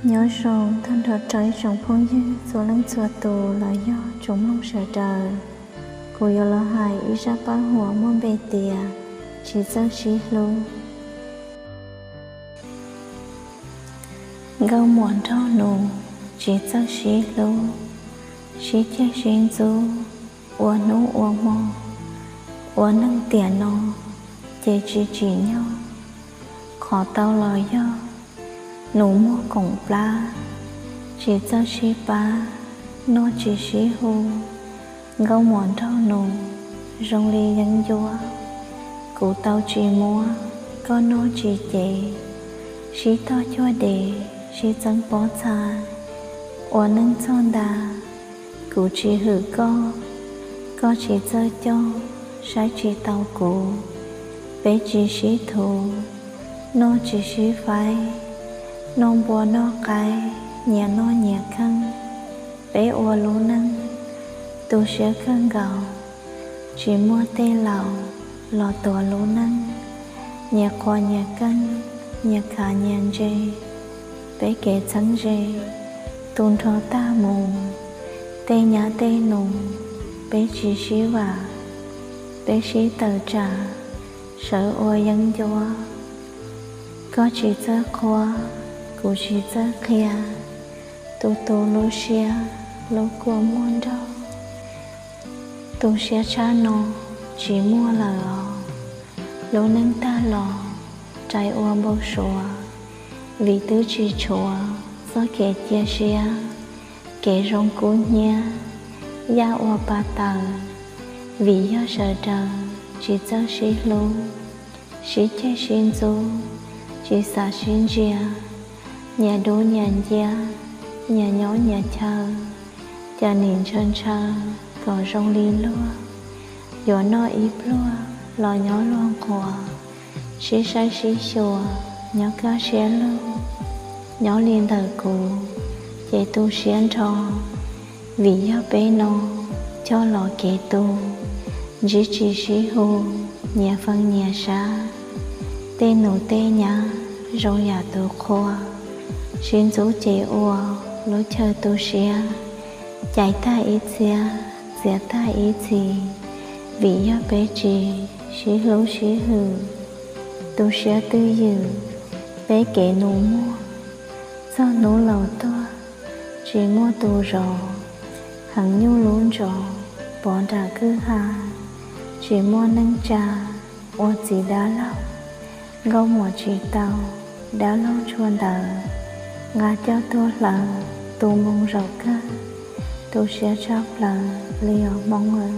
Nyob zoo tag nrho rau ib tsoom phooj ywg txhua leej txhua tus los yog tsoom mloog sawv daws. Kuv yuav los hais ib zaj paj huam muaj npe tias tsis txawj sib hlub. Nkauj muam nraug nus tsis txawj sib hlub, sib ceg sib ntxub ua hnub ua hmo, ua neej tiam no ces tsis tsim nyog. Qhov tau los yog nus muag koom plab, tsis txawj sib pab, noj tsis sib hu. Nkauj muam nraug nus zoo li yeeb ncuab, kuv tau tsis muab, koj noj tsis cev. Sib tog cuag dev, sib txeeb pob txha, ua neej txog nta. Kuv tsis hwm koj, koj tsis txawj coj, saib tsis taus kuv. Peb tsis sib thuv, noj tsis sib faib, noj npua noj qaib, nyias noj nyias kheej. Peb ua lub neej tu siab kawg nkaus, tsis muaj tej laus los tuav lub neej. Nyias qhuas nyias keej, nyias khav nyias ntse. Peb kev txheeb ze tu nrho tag mus, tej nyab tej nus peb tsis sib vam. Peb sib tawm tsam, sawv ua yeeb ncuab. Koj tsis txawj qhuas, kuv tsis txawj qhia. Tu tu lub siab, lub kua muag nraug. Tu siab tshaj no tsis muaj lawm os. Lub neej tag los rais ua npau suav, vim twb tsis tshuav txoj kev cia siab. Kev zoo kub hnyiab, yaj ua pa taws, vim yog sawv daws tsis txawj sib hlub. Sib ceg sib ntxub, tsis xav sib ntsia, nyias dub nyias ncia, nyias nyob nyias chaw. Cas nim ntshaw ntshaw kom zoo li luag, yuav noj ib pluag los nyob luag nquas. Sib saib sib xyuas, nyob kaj siab lug, nyob li ntawm kuv ces tu siab nrho. Vim yog peb no coj los kev tu, ntsib tsis sib hu, nyias feeb nyias sab. Tej nus tej nyab zoo yam tus qhua, sib ntxub ces ua lub chaw tu siab. Cais tag ib txhia, txiav tag ib txhis, vim yog peb tsis sib hlub sib hwm. Tu siab twj ywm, peb kev nus muag, txog hnub laus tuag tsis muaj tus zov. Heev nyuj lub ntsov pov nram kwj ha, tsis muaj neej tsa ua txiv dab laug. Nkauj muam tsis tau, dab laug tshua ntawd nqa coj tuag hlawv, tu moo zaum kawg, tu siab tshaj plaws li os Hmoob aw.